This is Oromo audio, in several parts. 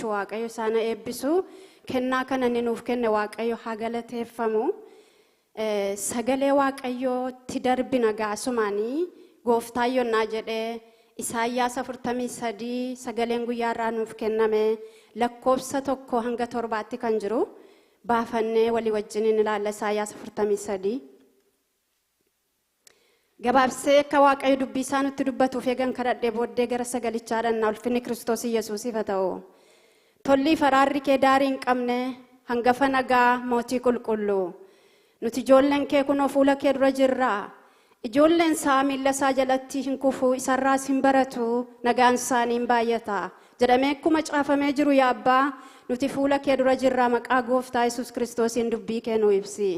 bulchu Waaqayyo isaan haa eebbisu. Kennaa kana inni nuuf kenne Waaqayyo haa galateeffamu. Sagalee Waaqayyootti darbina gaasumaanii gooftaa yonnaa jedhee Isaayyaas 43 sagaleen guyyaa irraa nuuf kenname lakkoofsa 1 hanga 7tti kan jiru baafannee walii wajjiniin ilaalla Isaayyaas 43. Gabaabsee akka Waaqayyo dubbii isaa nutti dubbatuuf eegan kadhadhee booddee gara sagalichaa dhannaa. Ulfinni Kiristoos Yesuusiif haa ta'u. Tolli faraarri kee daarii hin qabne, hangafa nagaa, mootii qulqulluu. Nuti ijoolleen kee kunoo fuula kee dura jirra. Ijoolleen isaa miilla isaa jalatti hin kufu, isarraas hin baratu, nagaan isaanii hin baay'ata. Jedhamee akkuma caafamee jiru, yaa Abbaa, nuti fuula kee dura jirra, maqaa gooftaa Yesuus Kiristoosiin dubbii kee nu ibsi.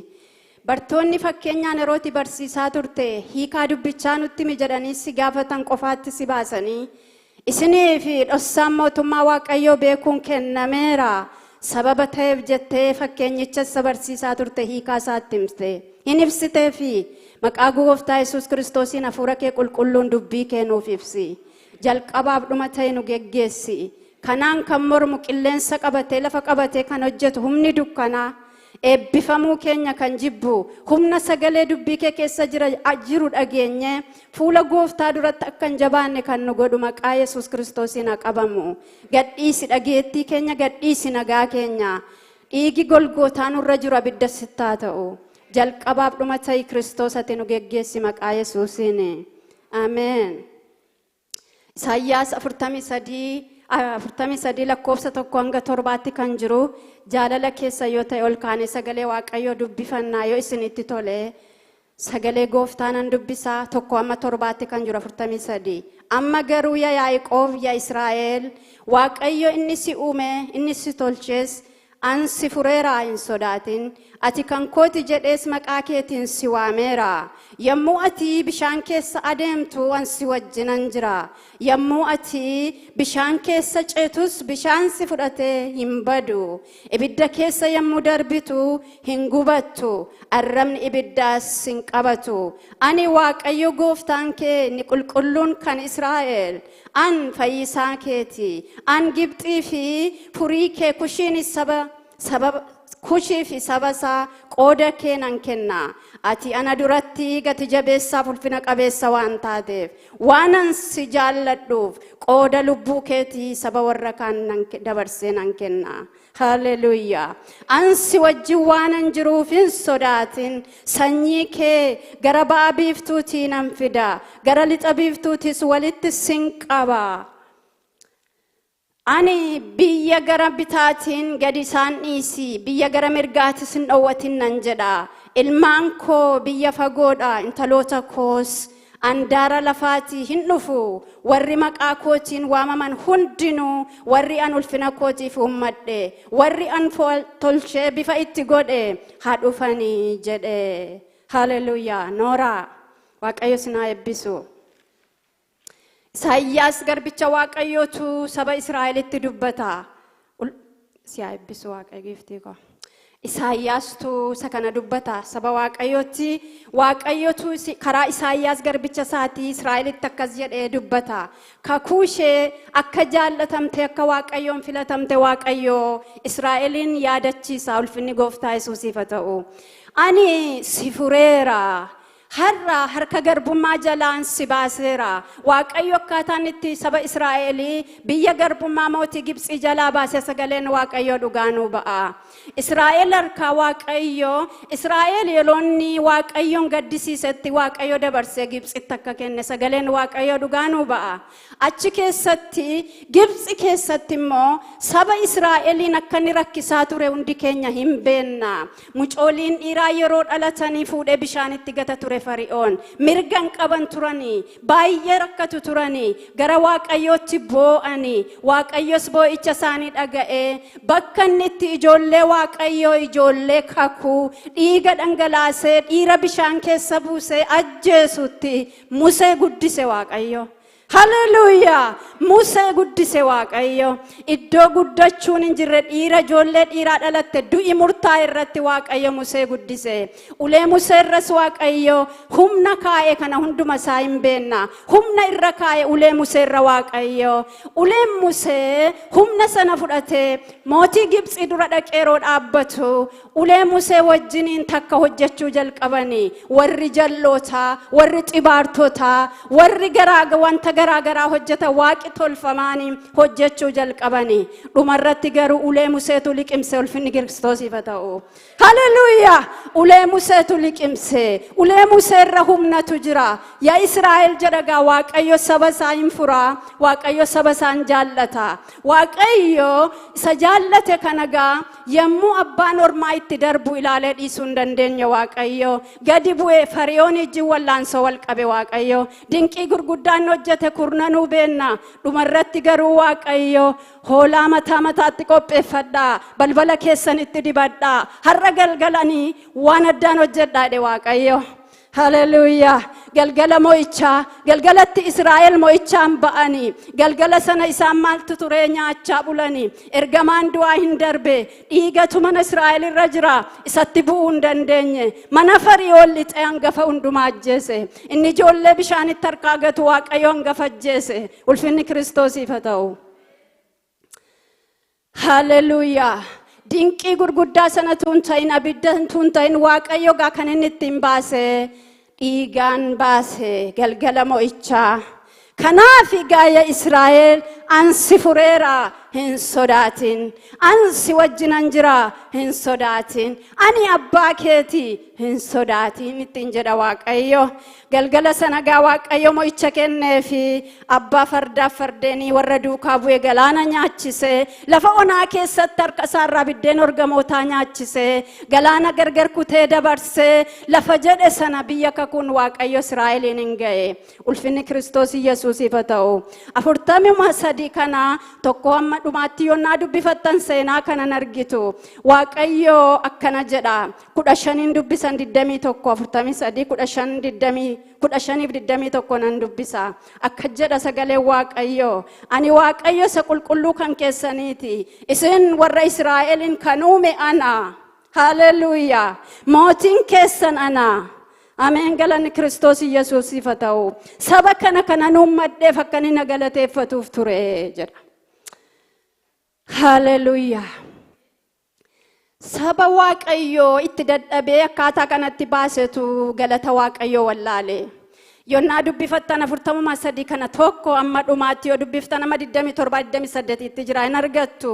Bartoonni fakkeenyaan yerootti barsiisaa turte hiikaa dubbichaa nutti himi jedhanii si gaafatan qofaatti si baasanii, isinii fi dhossaan mootummaa Waaqayyoo beekuun kennameera. Sababa ta'eef jettee fakkeenyicha isa barsiisaa turte hiikaa isaatti himte. Hin ibsitee fi maqaa gooftaa Yesuus Kiristoosiin hafuura kee qulqulluun dubbii kee nuuf ibsi. Jalqabaaf dhuma ta'e nu geggeessi. Kanaan kan mormu, qilleensa qabatee lafa qabatee kan hojjetu humni dukkanaa, eebbifamuu keenya kan jibbu, humna sagalee dubbii kee keessa jira jiru dhageenye fuula gooftaa duratti akka hin jabaanne kan nu godhu maqaa Yesuus Kiristoosiin haa qabamu. Gadhiisi dhageettii keenya, gadhiisi nagaa keenya. Dhiigi Golgootaa nurra jiru abidda sittaa ta'u. Jalqabaaf dhuma ta'i Kiristoos, ati nu geggeessi maqaa Yesuusiin. Ameen. Isaayyaas 43 lakkoofsa 1 hanga 7tti kan jiru, jaalala keessa yoo ta'e ol kaanee sagalee Waaqayyoo dubbifannaa yoo isinitti tole. Sagalee gooftaa nan dubbisaa, 1 hamma 7tti kan jiru 43. Amma garuu yaa Yaaqoob, yaa Israa'el, Waaqayyo inni si uume, inni si tolches, "An si fureera, hin sodaatin. Ati kan kooti" jedhees maqaa keetiin si waameera. Yommuu ati bishaan keessa adeemtu an si wajjinan jira. Yommuu ati bishaan keessa ceetus bishaan si fudhatee hin badu. Ibidda keessa yommuu darbitu hin gubattu. Arrabni ibiddaas hin qabatu. Ani Waaqayyo gooftaan kee, inni qulqulluun kan Israa'el. An fayyisaa keeti. An Gibxii fi furii kee, Kushiin saba sababa Kushii fi saba isaa qooda kee nan kenna. Ati ana duratti gati jabeessaaf ulfina qabeessa waan taateef, waanan si jaalladhuuf qooda lubbuu keetii saba warra kaan nan dabarsee nan kenna. Haleluuyaa. An si wajjin waanan jiruuf hin sodaatin. Sanyii kee gara ba'a biiftuutii nan fida. Gara lixa biiftuutis walitti sin qaba. Ani biyya gara bitaatiin gadi isaan dhiisi, biyya gara mirgaatis hin dhowwatin nan jedha. Ilmaan koo biyya fagoodha, intaloota koos andaara lafaatii hin dhufu. Warri maqaa kootiin waamaman hundinuu, warri an ulfina kootiif uummadhe, warri an tolchee bifa itti godhe haa dhufanii jedhe. Haleluuyaa. Nooraa. Waaqayyo isin haa eebbisu. Isaayyaas garbicha Waaqayyootu saba Israa'elitti dubbata. Si haa eebbisu Waaqayyo, giiftii koo. Isaayyaastu isa kana dubbata saba Waaqayyootti. Waaqayyotu karaa Isaayyaas garbicha isaatii Israa'elitti akkas jedhee dubbata. Kakuu ishee akka jaallatamte, akka Waaqayyoon filatamte Waaqayyoo Israa'eliin yaadachiisa. Ulfinni gooftaa Yesuusiif haa ta'u. Ani si fureera. Har'a harka garbummaa jalaan si baaseera. Waaqayyo akkaataan itti saba Israa'elii biyya garbummaa mootii Gibxii jalaa baase sagaleen Waaqayyoo dhugaa nuu ba'a. Israa'el harkaa Waaqayyo, Israa'el yeroo inni Waaqayyoon gaddisiisetti Waaqayyo dabarsee Gibxitti akka kenne sagaleen Waaqayyoo dhugaa nuu ba'a. Achi keessatti, Gibxi keessatti immoo saba Israa'eliin akka inni rakkisaa ture hundi keenya hin beenna. Mucooliin dhiiraa yeroo dhalatanii fuudhee bishaanitti gata ture Fari'oon. Mirga hin qaban turanii, baay'ee rakkatu turanii, gara Waaqayyootti boo'anii, Waaqayyos boo'icha isaanii dhaga'ee bakka inni itti ijoollee Waaqayyoo, ijoollee kakuu, dhiiga dhangalaasee dhiira bishaan keessa buusee ajjeesutti Musee guddise Waaqayyo. Haleluuyaa! Musee guddise Waaqayyo. Iddoo guddachuun hin jirre, dhiira ijoollee dhiiraa dhalatte du'i murtaa irratti Waaqayyo Musee guddise. Ulee Musee irras Waaqayyo humna kaa'e. Kana hunduma isaa hin beenna. Humna irra kaa'e ulee Musee irra Waaqayyo. Uleen Musee humna sana fudhatee mootii Gibxii dura dhaqee yeroo dhaabbatu, ulee Musee wajjiniin takka hojjechuu jalqabanii, warri jallootaa, warri xibaartotaa, warri garaa wanta garaa garaa hojjetan, waaqi tolfamaanii hojjechuu jalqabanii. Dhumarratti garuu ulee Museetu liqimse. Ulfinni Kiristoosiif haa ta'u. Haleluuyaa! Ulee Museetu liqimse. Ulee Museerra humnatu jira. Yaa Israa'el jedhagaa, Waaqayyo saba isaa hin furaa. Waaqayyo saba isaa hin jaallata. Waaqayyo isa jaallate kanagaa yommuu abbaan ormaa itti darbu ilaalee dhiisuu hin dandeenye. Waaqayyo gadi bu'ee Fariyoon ijjiin wallaansoo wal qabe. Waaqayyo dinqii gurguddaan hojjete kurnanuu beenna. Dhumarratti garuu Waaqayyo, "Hoolaa mataa mataatti qopheeffadhaa, balbala keessanitti dibadhaa, har'a galgalanii waan addaan hojjedhaa," jedhe Waaqayyo. Haleluuyaa! Galgala mo'ichaa, galgalatti Israa'el mo'ichaan ba'anii, galgala sana isaan maaltu turee nyaachaa bulanii, ergamaan du'aa hin darbe, dhiigatu mana Israa'el irra jira, isatti bu'uu hin dandeenye. Mana Fariyoon lixee hangafa hundumaa ajjeese. Inni ijoollee bishaanitti harkaa gatu Waaqayyo hangafa ajjeese. Ulfinni Kiristoosiif haa ta'u. Haleluuyaa! Dinqii gurguddaa sanatu hin ta'in, abidda hin ta'in, Waaqayyo gaa kan inni ittiin baase dhiigaan baase galgala mo'ichaa. Kanaaf gaaya Israa'el, ansi fureera, hin sodaatin. Ansi wajjinan jira, hin sodaatin. Ani abbaa keeti, hin sodaatin ittiin jedha Waaqayyo. Galgala sana gaa Waaqayyo mo'icha kenneefi abbaa fardaaf fardeenii warra duukaa bu'e galaana nyaachise. Lafa onaa keessatti harka isaarraa biddeen orgamootaa nyaachise. Galaana gargar kutee dabarse. Lafa jedhe sana biyya kakuun Waaqayyo Israa'eliin hin ga'e. Ulfinni Kiristoos Yesuusiif haa ta'u. 43 kana tokko hamma dhumaatti yonnaa dubbifattan seenaa kanan argitu. Waaqayyo akkana jedha. 15n dubbisan, 21, 43, 15, 20, 15f 21 nan dubbisa. Akka jedha sagaleen Waaqayyo: "Ani Waaqayyo isa qulqulluu kan keessaniiti. Isin warra Israa'elin kan uume ana. Haleluuyaa! Mootiin keessan ana." Ameen, galanni Kiristoos Yesuusiif haa ta'u. "Saba kana kanan uummadheef akka inni na galateeffatuuf ture," jedha. Haleluuyaa! Saba Waaqayyoo itti dadhabee akkaataa kanatti baasetu galata Waaqayyoo wallaale. Yonnaa dubbifattan 43 kana tokko amma dhumaatti yoo dubbiftan, amma 27, 28tti jira, hin argattu.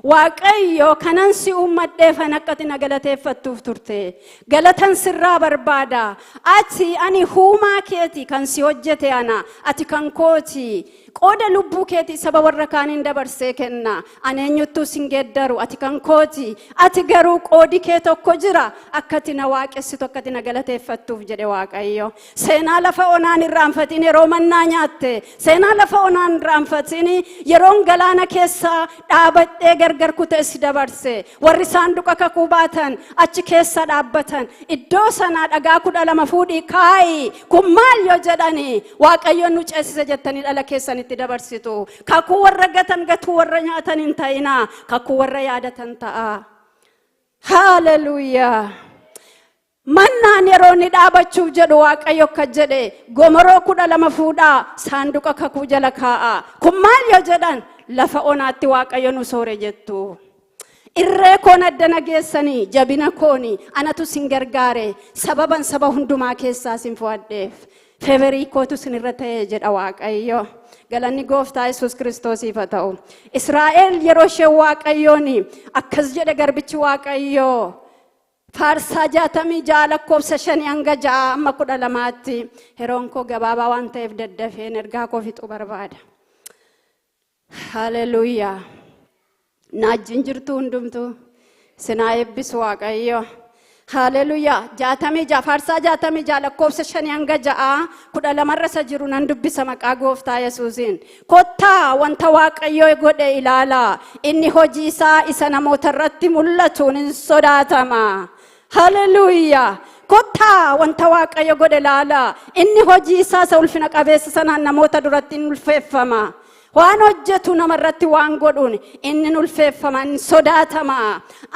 Waaqayyo, "Kanan si uummadheefan akka ati na galateeffattuuf turte. Galatan sirraa barbaada. Ati ani huumaa keeti, kan si hojjete ana. Ati kan kooti. Qooda lubbuu keetii saba warra kaaniin dabarsee kenna. Ani eenyuttuu sin geeddaru, ati kan kooti. Ati garuu qoodi kee tokko jira. Akka ati na waaqessitu, akka ati na galateeffattuuf," jedhe Waaqayyo. Seenaa lafa onaan irraanfatiin yeroo mannaa nyaatte. Seenaa lafa onaan irraanfatiin yeroon galaana keessaa dhaabadhee gargar kutee si dabarse. Warri saanduqa kakuu baatan achi keessa dhaabbatan. Iddoo sanaa dhagaa 12 fuudhii kaa'i. Kun maal yoo jedhani, Waaqayyoon nu ceesise jettanii dhala keessanitti dabarsitu. Kakuu warra gatan, gatuu warra nyaatan hin ta'inaa. Kakuu warra yaadatan ta'a. Haaleluyyaa. Mannaan yeroo inni dhaabachuuf jedhu Waaqayyo akka jedhe, "Gomoroo 12 fuudhaa, saanduqa kakuu jala kaa'a. Kun maal yoo jedhan, lafa onaatti Waaqayyo nu soore jettu. Irree koon addana geessanii, jabina kooni anatu sin gargaare, sababan saba hundumaa keessaa sin fo'adheef. Favorii kootu sinirra ta'e," jedha Waaqayyo. Galanni gooftaa Yesuus Kiristoosiif haa ta'u. Israa'el yeroo isheen Waaqayyoon akkas jedhe garbichi Waaqayyoo. Faarsaa 66 lakkoofsa 5 hanga 6 amma 12tti. Yeroon koo gabaabaa waan ta'eef daddafeen ergaa koo fixuu barbaada. Haleluuyaa. Naajjiin jirtu hundumtu sinaa eebbisu Waaqayyo. Haleluuyaa. 66, Faarsaa 66 lakkoofsa 5 hanga 6 12rra isa jiru nan dubbisa maqaa gooftaa Yesuusiin. "Kottaa, wanta Waaqayyo godhe ilaalaa. Inni hojii isaa isa namoota irratti mul'atuun hin sodaatama." Haleluuyaa. Kottaa wanta Waaqayyo godhe laalaa. Inni hojii isaa isa ulfina qabeessa sanaan namoota duratti in ulfeeffama. Waan hojjetu namarratti waan godhuun inni in ulfeeffama, in sodaatama.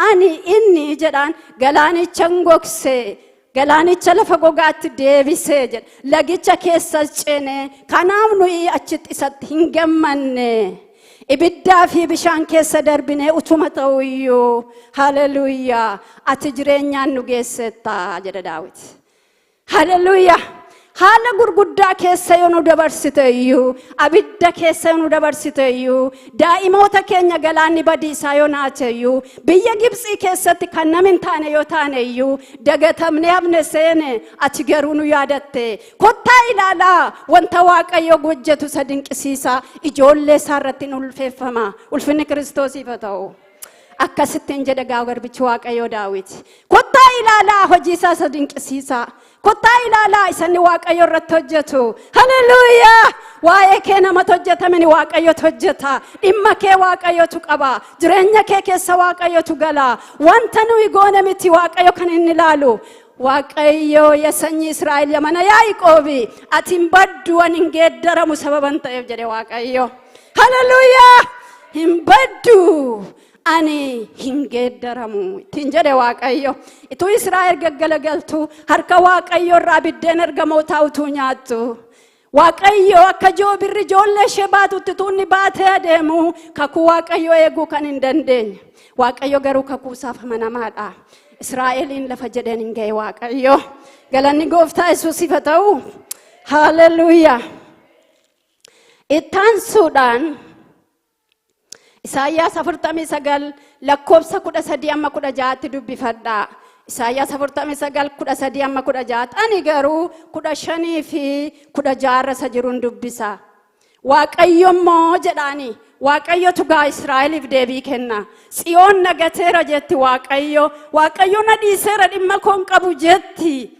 Ani inni jedhaan galaanicha hin gogse. Galaanicha lafa gogaatti deebisee jedha. Lagicha keessas ceene. Kanaaf nuyi achitti isatti hin gammanne. Ibiddaa fi bishaan keessa darbinee utuma ta'u iyyuu, haleluuyaa, ati jireenyaan nu geessetta jedha Daawit. Haleluuyaa. Haala gurguddaa keessa yoo nu dabarsite iyyuu, abidda keessa yoo nu dabarsite iyyuu, daa'imoota keenya galaanni badiisaa yoo naate iyyuu, biyya Gibxii keessatti kan namni hin taane yoo taane iyyuu, dagatamnee hafne seene, ati garuu nu yaadatte. Kottaa ilaalaa wanta Waaqayyo hojjetu isa dinqisiisaa, ijoollee isaa irratti hin ulfeeffama. Ulfinni Kiristoosiif haa ta'u. Akkasittiin jedhe gaa garbichi Waaqayyoo Daawit. Kottaa ilaalaa hojii isaa isa dinqisiisaa. Kottaa ilaalaa isa inni Waaqayyo irratti hojjetu. Haleluuyaa! Waa'ee kee namatu hojjetamini, Waaqayyotu hojjeta. Dhimma kee Waaqayyotu qaba. Jireenya kee keessa Waaqayyotu gala. Wanta nuyi goone miti Waaqayyo kan inni ilaalu. Waaqayyo ya sanyii Israa'el, ya mana Yaaqoobi, ati hin baddu, ani hin geeddaramu sababan ta'eef jedhe Waaqayyo. Haleluuyaa! Hin baddu, ani hin geeddaramu ittiin jedhe Waaqayyo. Ituu Israa'el gaggalagaltu, harka Waaqayyo irraa biddeen ergamootaa utuu nyaattu. Waaqayyo akka joobirri ijoollee ishee baatutti tuunni baatee adeemu, kakuu Waaqayyo eeguu kan hin dandeenye. Waaqayyo garuu kakuu isaaf amanamaadha. Israa'eliin lafa jedheen hin ga'e Waaqayyo. Galanni gooftaa Yesuusiif haa ta'u. Haleluuyaa. Ittaansuudhaan Isaayyaas 49 lakkoofsa 13 amma 16tti dubbifadha. Isaayyaas 49 13 amma 16tti. Ani garuu 15 fi 16 irra isa jiruun dubbisa. Waaqayyo immoo jedhaani, Waaqayyotu gaa Israa'eliif deebii kenna. Tsiyoon na gateera jetti Waaqayyo. Waaqayyo na dhiiseera, dhimma koo hin qabu jetti.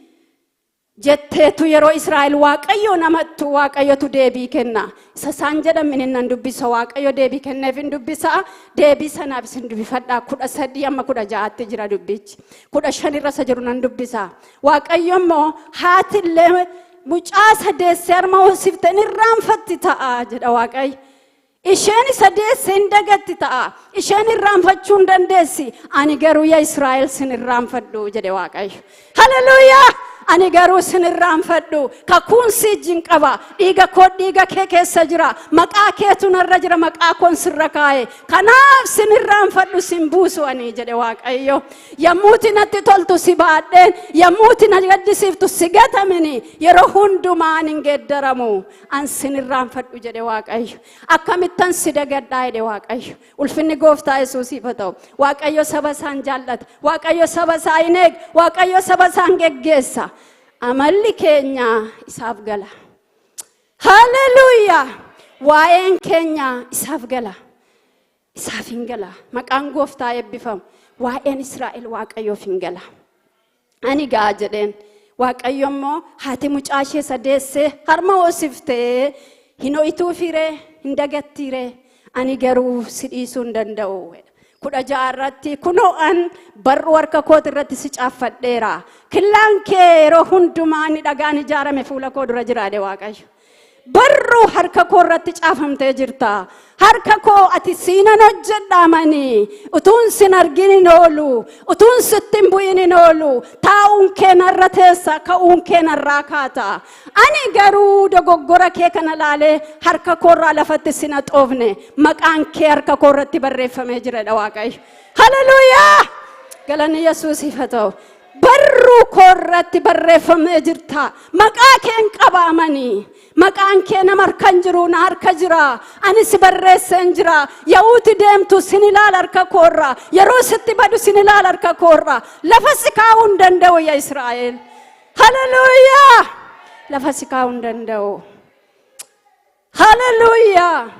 Jetteetu yeroo Israa'el Waaqayyo namattu, Waaqayyotu deebii kenna. Isa isaan jedhan nan dubbisa, Waaqayyo deebii kenneef hin dubbisa. Deebii sanaaf isin dubbifadhaa, 13 amma 16tti jira dubbichi. 15 irra isa jiru nan dubbisa. Waaqayyo immoo, haati illee mucaa isa deessee harma hoosifte hin irraanfatti ta'a jedha Waaqayyo. Isheen isa deesse hin dagatti ta'a. Isheen irraanfachuu hin dandeessi. Ani garuu yaa Israa'el sin irraanfadhu jedhe Waaqayyo. Haleluuyaa! Ani garuu sin irraanfadhu. Kakuun si wajjin qaba. Dhiiga koo dhiiga kee keessa jira. Maqaa keetu narra jira. Maqaa koon sirra kaa'e. Kanaaf sin irraanfadhu, sin buusu ani jedhe Waaqayyo. Yommuuti natti toltu si baadheen, yommuuti na gaddisiiftu si gatamini, yeroo hundumaa ani hin geeddaramu. An sin irraanfadhu jedhe Waaqayyo. Akkamittan si dagadhaa jedhe Waaqayyo. Ulfinni gooftaa Yesuusiif haa ta'u. Waaqayyo saba isaan jaallata. Waaqayyo saba isaa hin eega. Waaqayyo saba isaan geggeessa. Amalli keenya isaaf gala. Haleluuyaa! Waa'een keenya isaaf gala. Isaaf hin gala. Maqaan gooftaa eebbifamu. Waa'een Israa'el Waaqayyoof hin gala. Ani gaa jedheen. Waaqayyo immoo, haati mucaa ishee isa deessee harma hoosiftee hin ho'ituufiree, hin dagattiiree, ani garuu si dhiisuu hin danda'u. 16 irratti, kunoo an barruu harka kooti irratti si caaffadheera. Killaan kee yeroo hundumaa inni dhagaan ijaarame fuula koo dura jira jedhe Waaqayyo. Barruu harka koo irratti caafamtee jirta. Harka koo ati siinan hojjedhaamanii. Utuun sin argin hin oolu. Utuun sitti hin bu'in hin oolu. Taa'uun kee narra teessa, ka'uun kee narraa kaata. Ani garuu dogoggora kee kana laalee harka koo irraa lafatti sin haxoofne. Maqaan kee harka koo irratti barreeffamee jira dha Waaqayyo. Haleluuyaa! Galanni Yesuusiif haa ta'u. Barruu koo irratti barreeffamee jirta. Maqaa keen qabaamanii. Maqaan kee nama harka hin jiru, na harka jira. Ani si barreesseen jira. Yaa'uuti deemtu sin ilaala harka koorra. Yeroo sitti badu sin ilaala harka koorra. Lafa si kaa'uu hin danda'u yaa Israa'el. Haleluuyaa! Lafa si kaa'uu hin danda'u. Haleluuyaa!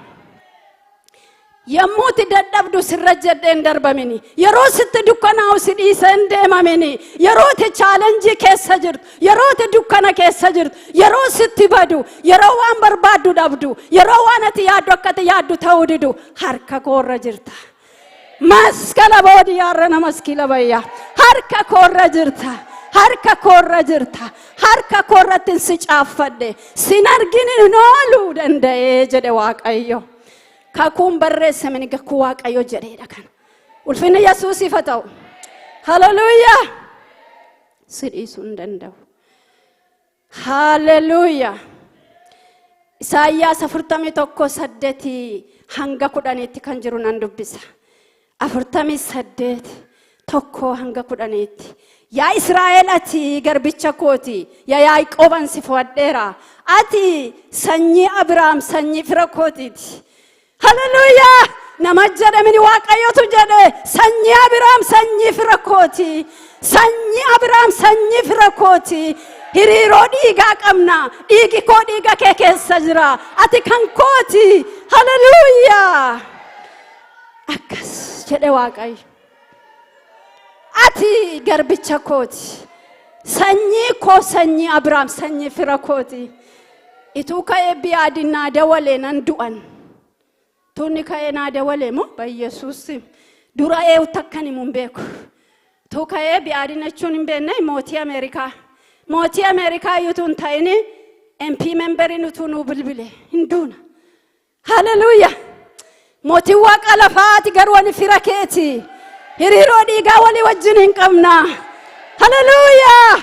Yommuuti dadhabdu sirra jedheen darbamini. Yeroo sitti dukkanaa'u si dhiiseen deemamini. Yeroo ati challenge keessa jirtu, yeroo ati dukkana keessa jirtu, yeroo sitti badu, yeroo waan barbaaddu dhabdu, yeroo waan ati yaaddu akka ati yaaddu ta'uu didu, harka koorra jirta. Maskala boodi yaarra na maskila bayya. Harka koorra jirta. Harka koorra jirta. Harka koorratti si caaffadhe. Sin argin hin ooluu danda'ee jedhe Waaqayyo. Kakuun barreessamini kakuu Waaqayyo jedheedha kana. Ulfinni Yesuusiif haa ta'u. Haleluuyaa. Si dhiisuu hin danda'u. Haleluuyaa. Isaayyaas 41:8 hanga 10tti kan jiru nan dubbisa. 48 1 hanga 10tti. Yaa Israa'el, ati garbicha kooti. Yaa Yaaqoob, an si fo'adheera. Ati sanyii Abiraam, sanyii fira kootiiti. Haleluuyaa! Nama jedhamini, Waaqayyotu jedhe, sanyii Abiraam, sanyii fira kooti. Sanyii Abiraam, sanyii fira kooti. Hiriiroo dhiigaa qabna. Dhiigi koo dhiiga kee keessa jira. Ati kan kooti. Haleluuyaa! Akkas jedhe Waaqayyo. Ati garbicha kooti. Sanyii koo, sanyii Abiraam, sanyii fira kooti. Ituu ka'ee biyyaadin naa dawalee nan du'an. Tunni ka'ee naa dawalee moo Bayyesuus dura eewu takkan himuun beeku. Tuu ka'ee biyyaadin jechuun hin beekne, mootii Ameerikaa. Mootii Ameerikaa iyyuu hin ta'in, MP memberiin utuu nuu bilbile hin duuna. Haleluuyaa! Mootiin waaqa lafaati, garuu ani fira keeti. Hiriiroo dhiigaa walii wajjin hin qabna. Haleluuyaa!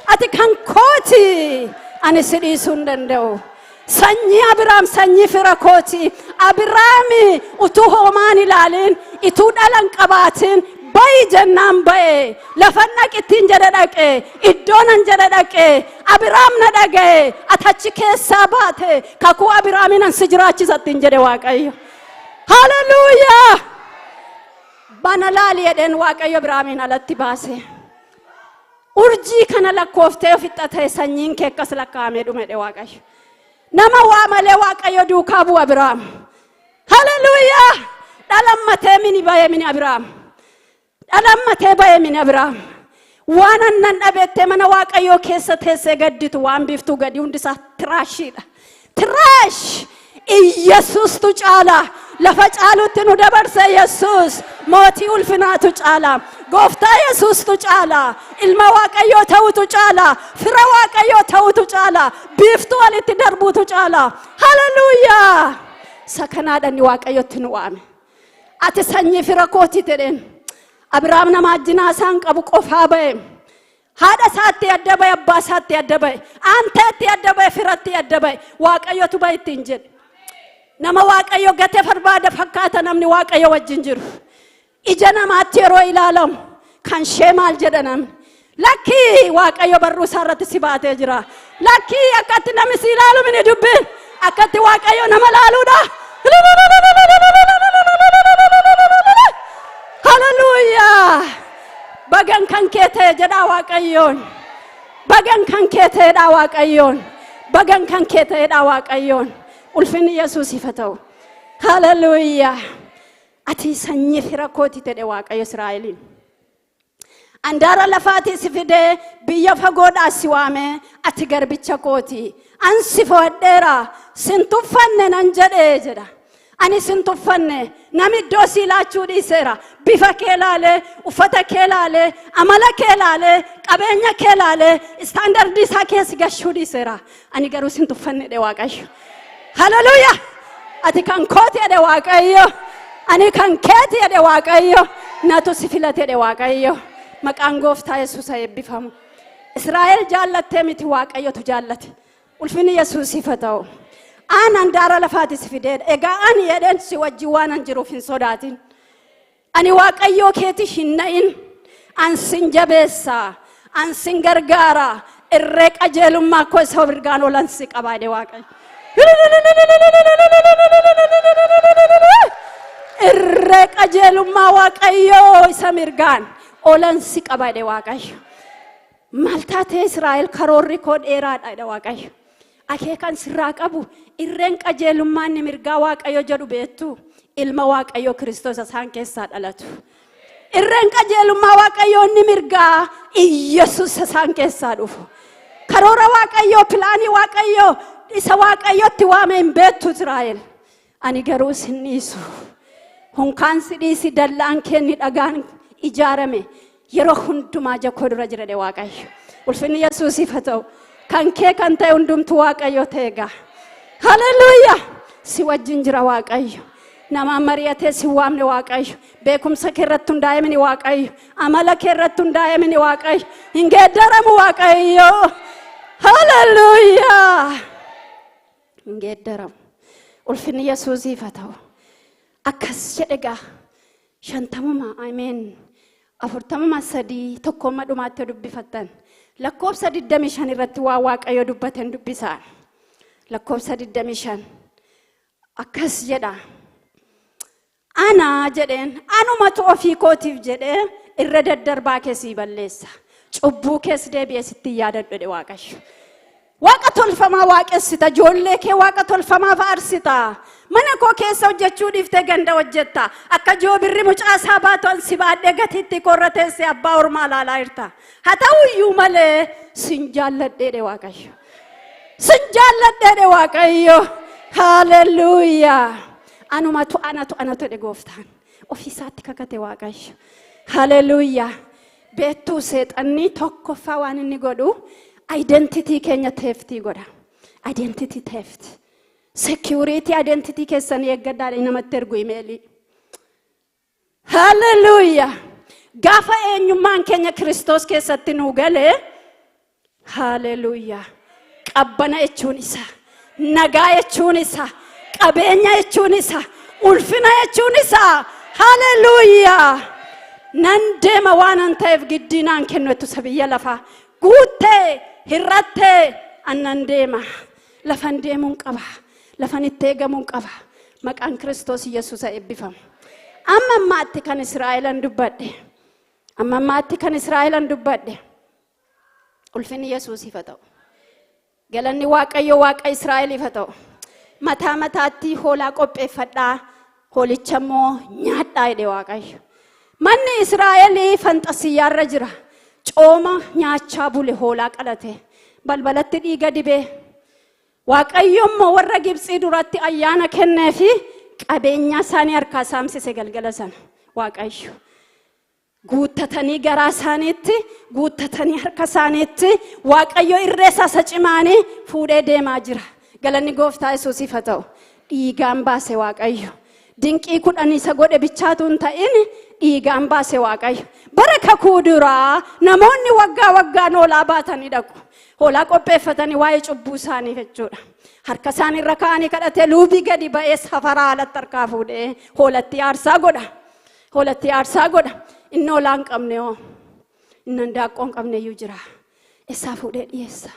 Ati kan kooti. Ani si dhiisuu hin danda'u. Sanyii Abiraam, sanyii fira kooti. Abiraami utuu hoomaan ilaalin, ituu dhala hin qabaatin, bayi jennaan ba'e. Lafa dhaqittiin jedhe dhaqe. Iddoo nan jedhe dhaqe. Abiraam na dhaga'e. Ati achi keessaa baate. Kakuu Abiraamiin an si jiraachisa ittiin jedhe Waaqayyo. Haleluuyaa! Bana laali jedheen Waaqayyo Abiraamiin alatti baase. Urjii kana lakkooftee ofitti ta'e, sanyiin kee akkas lakkaa'amee dhume jedhe Waaqayyo. Nama waa malee Waaqayyo duukaa bu'a Abiraam. Haleluuyaa! Dhalammatee mini ba'ee mini Abiraam. Dhalammatee ba'ee mini Abiraam. Waan annan dhabeettee mana Waaqayyoo keessa teessee gadditu, waan biiftuu gadi hundisaa trashiidha. Trash! Iyyasuustu caala. Lafa caalutti nu dabarse Yesuus. Mootii ulfinaatu caala. Gooftaa Yesuustu caala. Ilma Waaqayyoo ta'utu caala. Fira Waaqayyoo ta'utu caala. Biiftuu walitti darbuutu caala. Haleluuyaa! Isa kanaadhaan Waaqayyotti nu waame. Ati sanyii fira kooti jedheen. Abiraam nama ajjinaa isaan qabu qofaa ba'e. Haadha isaatti adda ba'e, abbaa isaatti adda ba'e, aanteetti adda ba'e, firatti adda ba'e. Waaqayyotu ba'e ittiin jedhe. Nama Waaqayyo gate barbaada fakkaata namni Waaqayyo wajjin jiru. Ija namaatti yeroo ilaalamu kan ishee maal jedha namni? Lakkii, Waaqayyo barruu isaa irratti si baatee jira. Lakkii, akkatti namni si ilaalu mini dubbiin. Akkatti Waaqayyo nama ilaaluudha. Haleluuyaa! Bagan kan kee ta'e jedhaa Waaqayyoon. Bagan kan kee ta'edhaa Waaqayyoon. Bagan kan kee ta'edhaa Waaqayyoon. Ulfinni Yesuusiif haa ta'u. Haleluuyaa! Ati sanyii fira kooti jedhe Waaqayyo Israa'eliin. Andaara lafaatii si fidee, biyya fagoodhaa si waame, ati garbicha kooti. An si fo'adheera, sin tuffanne nan jedhee jedha. Ani sin tuffanne, nami iddoo sii laachuu dhiiseera. Bifa kee laalee, uffata kee laalee, amala kee laalee, qabeenya kee laalee, standardii isaa keessa gashuu dhiiseera. Ani garuu sin tuffanne jedhe Waaqayyo. Haleluuyaa! Ati kan kooti jedhe Waaqayyo. Ani kan keeti jedhe Waaqayyo. Natu si filate jedhe Waaqayyo. Maqaan Gooftaa Yesuus haa eebbifamu. Israa'el jaallattee miti, Waaqayyotu jaallate. Ulfinni Yesuusiif haa ta'u. Aan handaara lafaati si fideedha. Egaa ani jedheen si wajjin waan an jiruuf hin sodaatin. Ani Waaqayyoo keeti, hin na'in. An sin jabeessa. An sin gargaara. Irree qajeelummaa koo isa mirgaan olan si qabaa jedhe Waaqayyo. Irree qajeelummaa Waaqayyoo isa mirgaan olan si qaba jedhe Waaqayyo. Maal taatee Israa'el, karoorri koo dheeraadha jedhe Waaqayyo. Akeekan sirraa qabu, irreen qajeelummaa inni mirgaa Waaqayyo jedhu beektu, ilma Waaqayyo Kiristoos isaan keessaa dhalatu. Irreen qajeelummaa Waaqayyoo inni mirgaa Iyyasuus isaan keessaa dhufu. Karoora Waaqayyoo, planii Waaqayyoo isa Waaqayyotti waame hin beektu Israa'el. Ani garuu sin dhiisu. Hunkaan si dhiisi, dallaan kee inni dhagaan ijaarame. Yeroo hundumaa ija koo dura jira jedhe Waaqayyo. Ulfinni Yesuusiif haa ta'u. Kan kee kan ta'e hundumtuu Waaqayyo ta'e egaa. Haleluuyaa! Si wajjin jira Waaqayyo. Namaan mari'atee si waamne Waaqayyo. Beekumsa kee irratti hundaa'ee mini Waaqayyo. Amala kee irratti hundaa'ee mini Waaqayyo. Hin geeddaramu Waaqayyo. Haleluuyaa! Hin geeddaramu. Ulfinni Yesuusiif haa ta'u. Akkas jedhe gaa 50, I mean, 43 tokkomma dhumaatti dubbifattan. Lakkoofsa 25 irratti waa Waaqayyo dubbaten dubbisaa. Lakkoofsa 25 akkas jedha. Ana jedheen, anumatu ofii kootiif jedhee irra daddarbaa kee sii balleessa. Cubbuu kees deebi'ee sitti hin yaadadhu jedhe Waaqayyo. Waaqa tolfamaa waaqessita, ijoollee kee waaqa tolfamaa faarsita. Mana koo keessa hojjechuu dhiiftee ganda hojjetta. Akka joobirri mucaa isaa baatu an si baadhee gatiittii koorra teessee abbaa ormaa ilaalaa jirta. Haa ta'u iyyuu malee sin jaalladhee jedhe Waaqayyo. Sin jaalladhee jedhe Waaqayyo. Haaleluyyaa. Anumatu, anatu, anatu jedhe gooftaan. Ofiisaatti kakate Waaqayyo. Haaleluyyaa. Beektuu, seexanni tokkoffaa waan inni godhu identity keenya theft godha. Identity theft. Security identity keessanii eeggadhaa namatti ergu email. Haaleluyyaa. Gaafa eenyummaan keenya Kiristoos keessatti nuu galee, haaleluyyaa. Qabbana jechuun isa. Nagaa jechuun isa. Qabeenya jechuun isa. Ulfina jechuun isa. Haaleluyyaa. Nan deema waan an ta'eef giddii naan kennu ittisa biyya lafaa. Guuttee hir'attee annan deema. Lafan deemuun qaba. Lafan itti eegamuun qaba. Maqaan Kiristoos Yesuus eebbifamu. Amma ammaatti kan Israa'elan dubbadhe. Amma ammaatti kan Israa'elan dubbadhe. Ulfinni Yesuusiif haa ta'u. Galanni Waaqayyo Waaqa Israa'eliif haa ta'u. Mataa mataatti hoolaa qopheeffadhaa. Hoolicha immoo nyaadhaa jedhe Waaqayyo. Manni Israa'elii fanxasiyyaarra jira. Cooma nyaachaa bule, hoolaa qalate. Balbalatti dhiiga dibee. Waaqayyo immoo warra Gibxii duratti ayyaana kennee fi qabeenya isaanii harkaa saamsise galgala sana. Waaqayyo. Guuttatanii garaa isaaniitti, guuttatanii harka isaaniitti, Waaqayyo irree isaa isa cimaanii fuudhee deemaa jira. Galanni gooftaa Yesuusiif haa ta'u. Dhiigaan baase Waaqayyo. Dinqii 10 isa godhe bichaatu hin ta'in, dhiigaan baase Waaqayyo. Bara kakuu duraa namoonni waggaa waggaan hoolaa baatanii dhaqu. Hoolaa qopheeffatanii waa'ee cubbuu isaanii jechuudha. Harka isaanii irra kaa'anii kadhatee, luubii gadi ba'ee safaraa alatti harkaa fuudhee hoolatti aarsaa godha. Hoolatti aarsaa godha. Inni hoolaa hin qabne hoo? Inni handaaqqoo hin qabne iyyuu jira. Eessaa fuudhee dhiyeessa?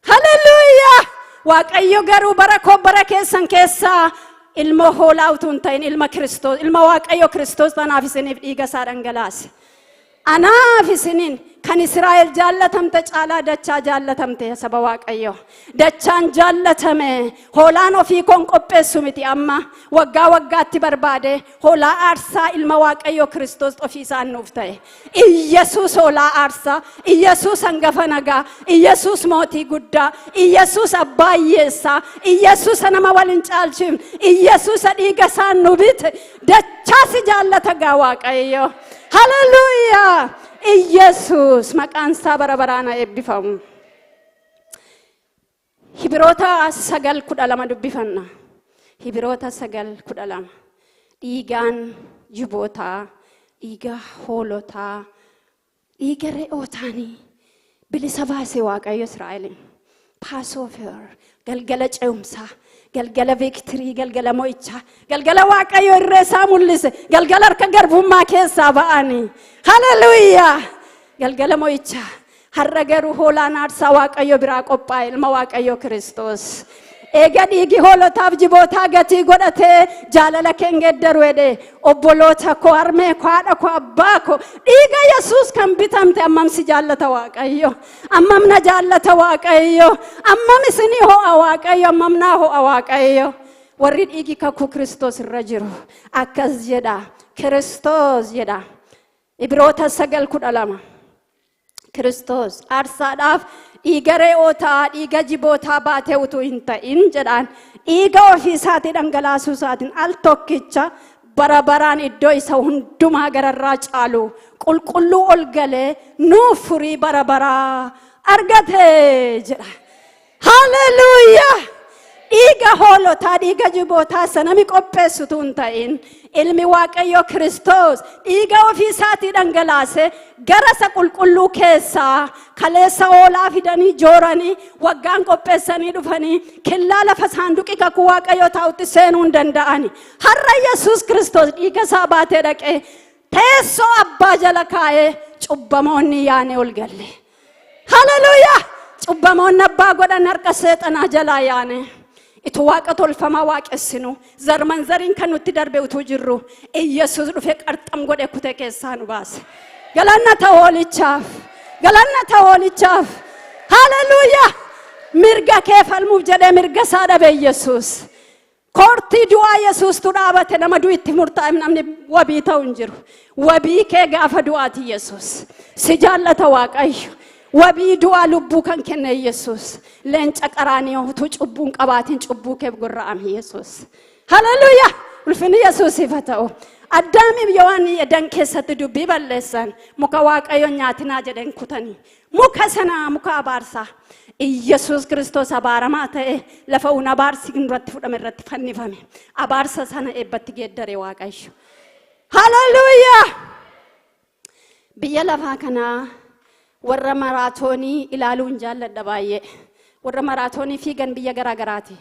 Haleluuyaa! Waaqayyo garuu bara koo bara keessan keessaa ilmoo hoolaa utuu hin ta'in ilma Kiristoos, ilma Waaqayyo Kiristoos tanaaf isiniif dhiiga isaa dhangalaase. Anaaf isiniin kan Israa'el jaallatamte caalaa dachaa jaallatamte, saba Waaqayyo. Dachaan jaallatame. Hoolaan ofii koon qopheessu miti, amma waggaa waggaatti barbaade hoolaa aarsaa ilma Waaqayyo Kiristoos ofii isaan nuuf ta'e. Iyyasuus hoolaa aarsaa, Iyyasuus hangafa nagaa, Iyyasuus mootii guddaa, Iyyasuus abbaa hiyyeessaa, Iyyasuus nama wal hin caalchifne, Iyyasuus dhiiga isaan nu bite. Dachaa si jaallata gaa Waaqayyo. Haleluuyaa! Iyyasuus maqaan isaa bara baraan haa eebbifamu. Hibiroota 9:12 dubbifanna. Hibiroota 9:12. Dhiigaan jibootaa, dhiiga hoolotaa, dhiiga re'ootaanii bilisa baase Waaqayyo Israa'eliin. Passover, galgala ce'umsaa, galgala victory, galgala mo'ichaa, galgala Waaqayyo irree isaa mul'ise, galgala harka garbummaa keessaa ba'anii. Haleluuyaa! Galgala mo'ichaa. Har'a garuu hoolaan aarsaa Waaqayyo biraa qophaa'e ilma Waaqayyo Kiristoos. Eega dhiigi hoolotaaf jibootaa gatii godhatee jaalala kee hin geeddaru jedhe, obboloota koo, harmee koo, haadha koo, abbaa koo, dhiiga Yesuus kan bitamte, ammam si jaallata Waaqayyo? Ammam na jaallata Waaqayyo? Ammam isinii ho'a Waaqayyo? Ammam naa ho'a Waaqayyo? Warri dhiigi kakuu Kiristoos irra jiru akkas jedha. Kiristoos jedha. Ibiroota 9:12. Kiristoos aarsaadhaaf dhiiga re'ootaa, dhiiga jibootaa baatee utuu hin ta'in jedhaan, dhiiga ofii isaatii dhangalaasuu isaatiin al tokkicha Bara baraan iddoo isa hundumaa gararraa caalu qulqulluu ol galee nuuf furii bara baraa argate jedha. Haleluuyaa! Dhiiga hoolotaa, dhiiga jibootaa isa namni qopheessutu hin ta'in, ilmi Waaqayyoo Kiristoos dhiiga ofii isaatii dhangalaase gara isa qulqulluu keessaa. Kaleessa hoolaa fidanii jooranii, waggaan qopheessanii dhufanii, kellaa lafa saanduqi kakuu Waaqayyoo taa'utti seenuu hin danda'ani. Har'a Yesuus Kiristoos dhiiga isaa baatee dhaqee teessoo abbaa jala kaa'ee, cubbamoonni yaanee ol galle. Haleluuyaa! Cubbamoonni abbaa godhan harka seexanaa jalaa yaane. Itu waaqa tolfamaa waaqessinu, zarmanzariin kan nutti darbe utuu jirru, Iyyasuus dhufe, qarxam godhe, kute, keessaa nu baase. Galanna ta'u hoolichaaf! Galanna ta'u hoolichaaf! Haleluuyaa! Mirga kee falmuuf jedhee mirga isaa dhabe Iyyasuus. Koortii du'aa Yesuustu dhaabate. Nama du'i itti murtaa'e namni wabii ta'u hin jiru. Wabii kee gaafa du'aati Yesuus. Si jaallata Waaqayyo. Wabii du'aa lubbuu kan kenne Yesuus. Leenca qaraanii utuu cubbuu hin qabaatin cubbuu keef gorra'ame Yesuus. Haleluuyaa! Ulfinni Yesuusiif haa ta'u. Addaamiif Yohaanni Edan keessatti dubbii balleessan, muka Waaqayyo nyaatinaa jedheen kutanii. Muka sana, muka abaarsaa. Iyyasuus Kiristoos abaaramaa ta'e lafa uun abaarsi irratti fudhame irratti fannifame. Abaarsa sana eebbatti geeddare Waaqayyo. Haleluuyaa! Biyya lafaa kanaa warra maraatoonii ilaaluun jaalladha baay'ee. Warra maraatoonii fiigan biyya garaa garaati.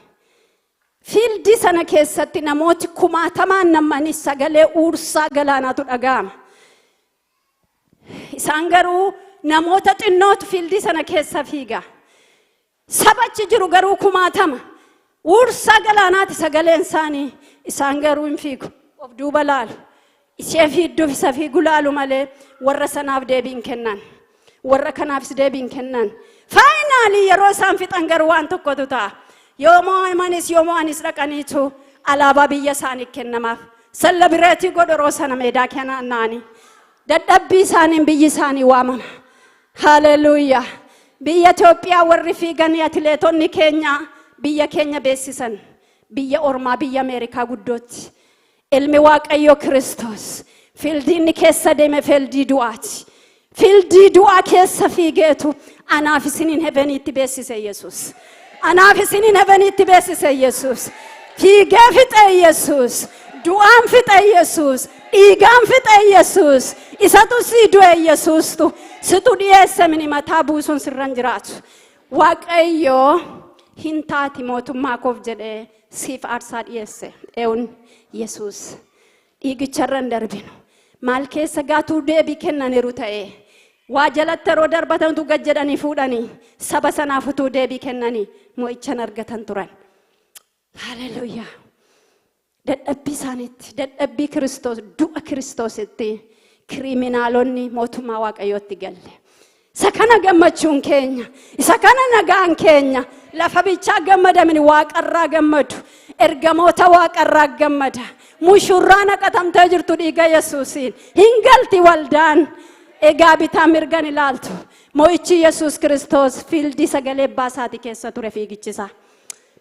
Fiildii sana keessatti namooti kumaatamaan nammanii, sagalee uursaa galaanaatu dhaga'ama. Isaan garuu namoota xinnootu fiildii sana keessa fiiga. Sabachi jiru garuu kumaatama. Uursaa galaanaati sagaleen isaanii. Isaan garuu hin fiigu. Of duuba laalu. Ishee fiidduuf isa fiigu laalu malee warra sanaaf deebii hin kennan. Warra kanaafis deebii hin kennan. Finally yeroo isaan fixan garuu waan tokkotu ta'a. Yoo mo'amanis yoo mo'anis dhaqaniitu alaabaa biyya isaanii kennamaaf. Celebrate godhu yeroo sana meedaa naanna'anii. Dadhabbii isaaniin biyyi isaanii waamama. Haleluuyaa. Biyya Itoophiyaa warri fiiganii, atileetonni keenya biyya keenya beeksisan. Biyya ormaa, biyya Ameerikaa guddootti. Ilmi Waaqayyoo Kiristoos fiildii inni keessa deeme fiildii du'aati. Fiildii du'aa keessa fiigeetu anaaf isiniin heaveniitti beeksise Yesuus. Anaaf isiniin heaveniitti beeksise Yesuus. Fiigee fixe Yesuus. Du'aan fixe Yesuus. Dhiigaan fixe Yesuus. Isatu sii du'e Yesuustu. Situ dhiyeesse mini, mataa buusuun sirran jiraatu. Waaqayyo hin taati mootummaa koof jedhee siif aarsaa dhiyeesse. Eewun Yesuus. Dhiigicharra hin darbinu. Maal keessa gaatuu deebii kennaniiru ta'ee. Waa jalatti yeroo darbatantu gad jedhanii fuudhanii, saba sanaaf utuu deebii kennanii mo'ichan argatan turan. Haleluuyaa. Dadhabbii isaaniitti, dadhabbii Kiristoos, du'a Kiristoositti kiriminaalonni mootummaa Waaqayyootti galle. Isa kana gammachuun keenya, isa kana nagaan keenya, lafa bichaa gammadamini, waaqarraa gammadu. Ergamoota waaqarraa gammada. Mushurraa naqatamtee jirtu dhiiga Yesuusiin. Hin galti waldaan. Egaa bitaa mirgan ilaaltu. Mo'ichi Yesuus Kiristoos fiildii sagalee abbaa isaatii keessa ture fiigichisa.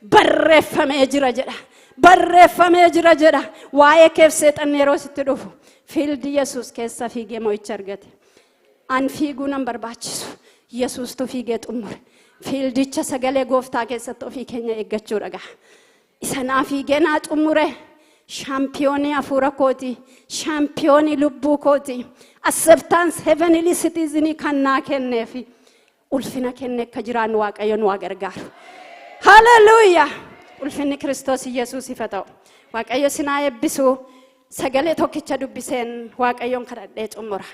Barreeffamee jira jedha. Barreeffamee jira jedha. Waa'ee keef seexanni yeroo sitti dhufu, fiildii Yesuus keessa fiigee mo'icha argate. An fiiguu nan barbaachisu. Yesuustu fiigee xumure. Fiildicha sagalee gooftaa keessatti ofii keenya eeggachuu dhagaa. Isa naa fiigee naa xumure. Shaampiyoonii hafuura kooti. Shaampiyoonii lubbuu kooti. Acceptance heavenly citizenii kan naa kenneefi. Ulfina kenne akka jiraannu Waaqayyo nu haa gargaaru. Haleluuyaa! Ulfinni Kiristoos Yesuusiif haa ta'u. Waaqayyo sinaa eebbisu. Sagalee tokkicha dubbiseen Waaqayyoon kadhadhee xumura.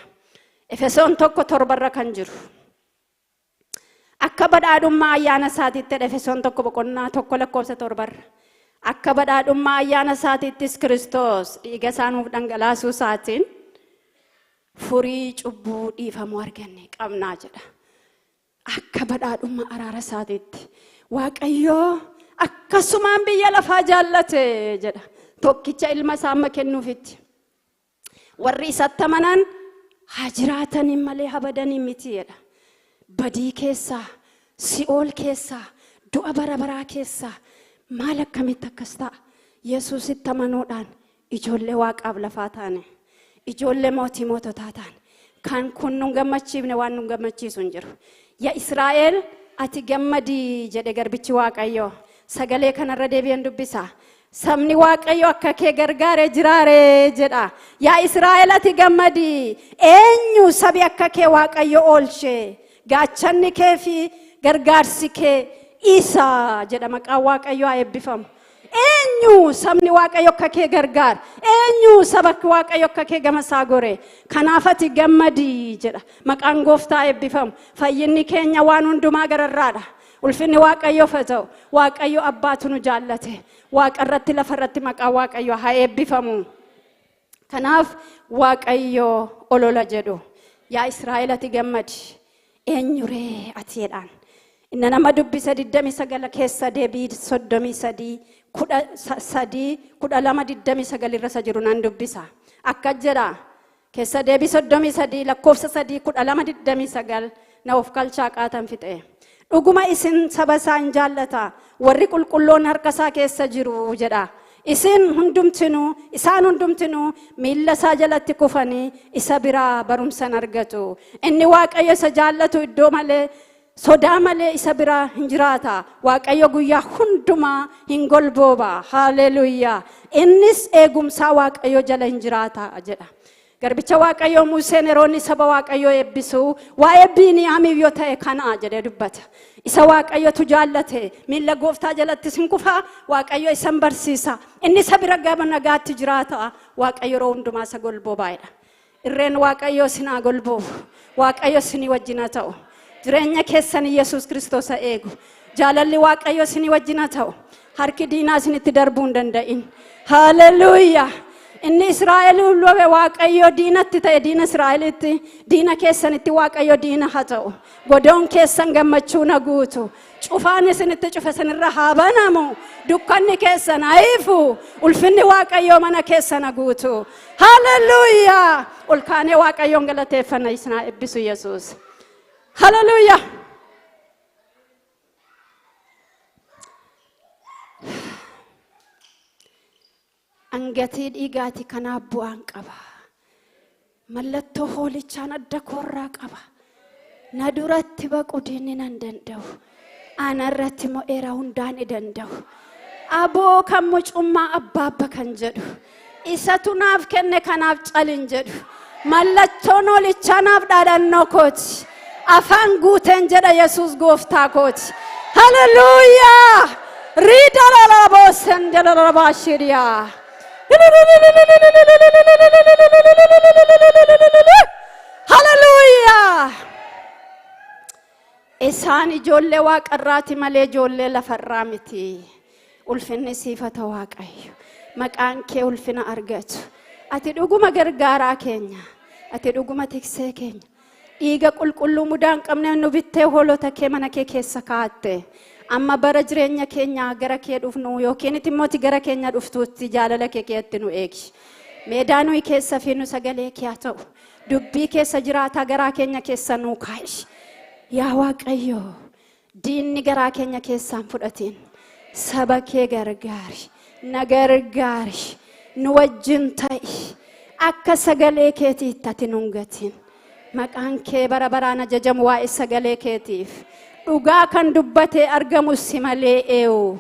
Efesoon 1:7rra kan jiru. Akka badhaadhummaa ayyaana isaatiitti, Efesoon 1 boqonnaa 1 lakkoofsa 7rra. Akka badhaadhummaa ayyaana isaatiittis Kiristoos dhiiga isaa nuuf dhangalaasuu isaatiin furii cubbuu dhiifamuu arganne qabnaa jedha. Akka badhaadhummaa araara isaatiitti Waaqayyoo akkasumaan biyya lafaa jaallate jedha. Tokkicha ilma isaa amma kennuufitti. Warri isatti amanan haa jiraataniin malee haa badaniin miti jedha. Badii keessaa, si'ool keessaa, du'a bara baraa keessaa maal akkamitti akkas ta'a? Yesuusitti amanuudhaan. Ijoollee waaqaaf lafaa taane, ijoollee mootii moototaa taane, kan kun nun gammachiifne waan nun gammachiisu hin jiru. Yaa Israa'el, ati gammadii jedhe garbichi Waaqayyoo. Sagalee kanarra deebi'een dubbisa. Sabni Waaqayyo akka kee gargaare jiraare jedha. Yaa Israa'el, ati gammadii. Eenyu sabi akka kee Waaqayyo oolche? Gaachanni kee fi gargaarsi kee isa jedha. Maqaan Waaqayyo haa eebbifamu. Eenyu sabni Waaqayyo akka kee gargaara? Eenyu saba Waaqayyo akka kee gama isaa gore? Kanaaf ati gammadii jedha. Maqaan Gooftaa eebbifamu. Fayyinni keenya waan hundumaa gararraadha. Ulfinni Waaqayyoof haa ta'u. Waaqayyo abbaatu nu jaallate. Waaqa irratti, lafa irratti maqaan Waaqayyo haa eebbifamu. Kanaaf Waaqayyo olola jedhu. Yaa Israa'el, ati gammadi. Eenyuree ati jedhaan. Inni nama dubbisa 29, keessa deebii 33, 13, 12, 29 irra isa jiru nan dubbisa. Akka jedha. Keessa deebii 33 lakkoofsa 3, 12, 29 na of kalchaa qaatan fixe. Dhuguma isin saba isaa hin jaallata. Warri qulqulloon harka isaa keessa jiru jedha. Isin hundumtinuu, isaan hundumtinuu miilla isaa jalatti kufanii isa biraa barumsan argatu. Inni Waaqayyo isa jaallatu iddoo malee, sodaa malee isa biraa hin jiraata. Waaqayyo guyyaa hundumaa hin golbooba. Haaleluyyaa. Innis eegumsaa Waaqayyo jala hin jiraata jedha. Garbicha Waaqayyoo Museen yeroo inni saba Waaqayyoo eebbisu, waa'ee Biiniyaamiif yoo ta'e kana jedhee dubbata. Isa Waaqayyotu jaallate miilla Gooftaa jalattis hin kufa. Waaqayyo isan barsiisa. Inni isa bira gama nagaatti jiraata. Waaqayyo yeroo hundumaa isa golboobaa'edha. Irreen Waaqayyoo isin haa golboobu. Waaqayyo isinii wajjin haa ta'u. Jireenya keessan Yesuus Kiristoos haa eegu. Jaalalli Waaqayyoo isinii wajjin haa ta'u. Harki diinaa isinitti darbuu hin danda'in. Haaleluyyaa. Inni Israa'el lobe Waaqayyo diinatti ta'e, diina Israa'elitti, diina keessanitti Waaqayyo diina haa ta'u. Godoon keessan gammachuu na guutu. Cufaan isinitti cufe isinirra haa banamu. Dukkanni keessan haa ifu. Ulfinni Waaqayyoo mana keessan haa guutu. Haaleluyyaa. Ol kaanee Waaqayyoon galateeffanna. Isin haa eebbisu Yesuus. Haaleluyyaa. Angatii dhiigaati, kanaaf bu'aan qaba. Mallattoo hoolichaan adda koorraa qaba. Na duratti baqu diinni nan danda'u. Ana irratti mo'eera, hundaan ni danda'u. Aboo kan mucummaa abbaabba kan jedhu. Isatu naaf kenne, kanaaf calin jedhu. Mallattoon hoolichaa naaf dhaadhannoo kooti. Afaan guuteen jedha, Yesuus gooftaa kooti. Haleluuyaa! Riida lalaboosen jalalabaashiriyaa. Haleluuyaa! Isaan ijoollee waaqarraati malee ijoollee lafarraa miti. Ulfinni siif haa ta'u, Waaqayyo. Maqaan kee ulfina argatu. Ati dhuguma gargaaraa keenya. Ati dhuguma tiksee keenya. Dhiiga qulqulluu mudaa hin qabne nu bittee hoolota kee mana kee keessa kaa'atte. Amma bara jireenya keenyaa gara kee dhufnu yookiin immoo gara keenya dhuftuutti jaalala kee keetti nu eegi. Meedaa nuyi keessa fi nu sagalee kee haa ta'u. Dubbii keessa jiraataa garaa keenya keessa nuu kaa'i. Yaa Waaqayyo, diinni garaa keenya keessaan fudhatiin. Saba kee gargaari. Na gargaari. Nu wajjin ta'i. Akka sagalee keetiitti ati nun gatin. Maqaan kee bara baraan ajajamu waa'ee sagalee keetiif. Dhugaa kan dubbatee argamu si malee eenyu.